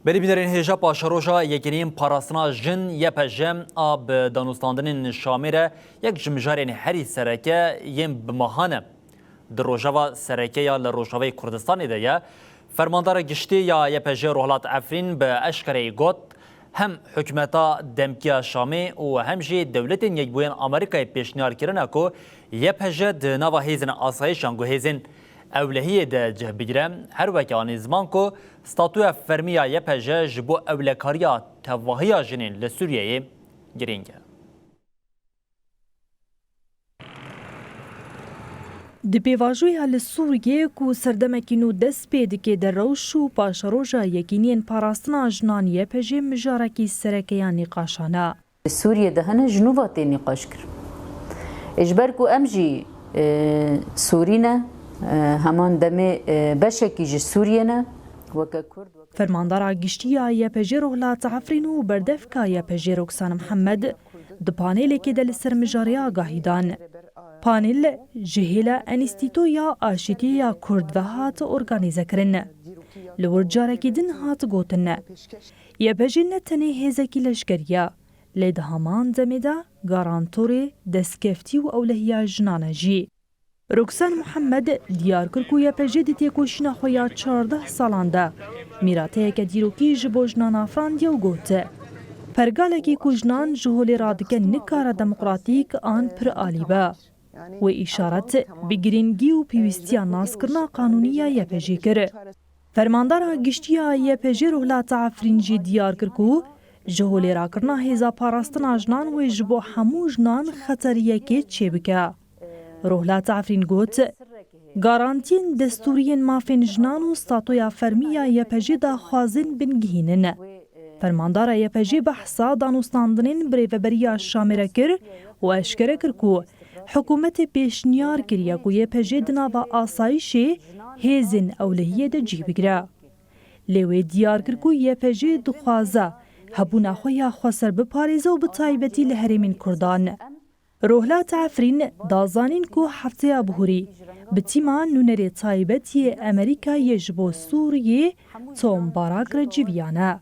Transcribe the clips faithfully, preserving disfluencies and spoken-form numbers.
Belê bînerên hêja, paşeroja Yekîneyên Parastina Jin, Y P J, a bi danûstandinên Şamê re yek ji mijarên herî sereke yên bi mehan e. Di rojeva sereke ya li Rojavayê Kurdistanê de ye. Fermandara giştî ya Y P J Rohlat Efrîn bi eşkereyî got, hem hikûmeta demkî ya Şamê û hem jî Dewletên Yekbûyên Amerîkayê pêşniyar kirine ku Y P J di nava hêzên asayîş yan ku hêzên ewlehiyê de cih bigire, her weke anî ziman ku statuya fermî ya Y P J ji bo ewlekariya tevahiya jinên li Sûriyeyê girîng e. Di pêvajoya li Sûriyê ku serdemekî nû dest pê dike de rewş û paşeroja Yekîniyên Parastina Jinan Y P J mijarekî sereke ya nîqaşan e. Li Sûriyê de hene ji nû ve tê nîqaş kirin. Ê ji ber ku em jî, e, Sûrî ne, e, heman demê, e, beşekî ji Sûriyê ne, weke Kurd, weke Fermandara giştî ya Y P J Rohlat Efrîn û berdevka Y P J Roksan Mihemed di panelekê de li ser mijarê agahî dan. Panel ji hêla Enstîto ya Aşîtiyê ya Kurd ve hat organîzekirin. Li wir carekî din hat gotin, Y P J ne tenê hêzekî leşkerî ye, lê di heman demê de garantorê destkeftî û ewlehiya jinan e jî. Roksan Mihemed diyar kir ku Y P J di têkoşîna xwe ya çardeh salan de mîrateyeke dîrokî ji bo jinan afirandiye û got, pergalekî ku jinan ji holê radike nikare demokratîk an piralî be. Wê îşaret bi girîngî û pêwîstiya naskirina qanûnî ya Y P J kir. Fermandara giştî ya Y P J Rohlat Efrîn jî diyar kir ku ji holê rakirina hêza parastina jinan wê ji bo hemû jinan xeteriyekê çêbike. Rohlat Efrîn got, garantiyên destûriyên mafên jinan û statoya fermî ya Y P J daxwazên bingihîn in. Fermandara Y P J behsa danûstandinên birêveberiya Şamê re kir û eşkere kir ku hikûmetê pêşniyar kiriye ku Y P J di nava asayişê hêzên ewlehiyê de cih bigire. Lê wê diyar kir ku Y P J dixwaze hebûna xwe ya xweser biparêze û bi taybetî li herêmên Kurdan. Rohlat Efrîn da zanîn ku hefteya bihurî bi tîma nûnerê taybet yê Amerîka yê ji bo Sûriyê Tom Barak re civiyane.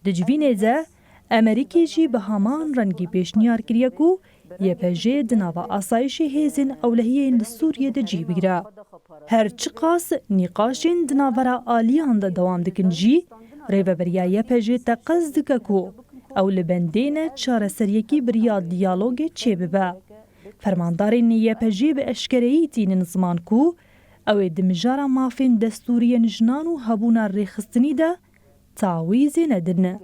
Di civînê de Amerîkê jî bi heman rengî pêşniyar kiriye ku Y P J di nava asayişê hêzên ewlehiyên li Sûriyê de cih bigire. Her çiqas nîqaşên di navbera aliyan de dewam dikin jî, rêveberiya Y P J teqez dike ku ew li bendê ne çareseriyekî bi riya diyalogê çêbibe. Fermandarên Y P J bi eşkereyî tînin ziman ku ew ê di mijara mafên destûriyên jinan û hebûna rêxistinî de tawîzê nedin.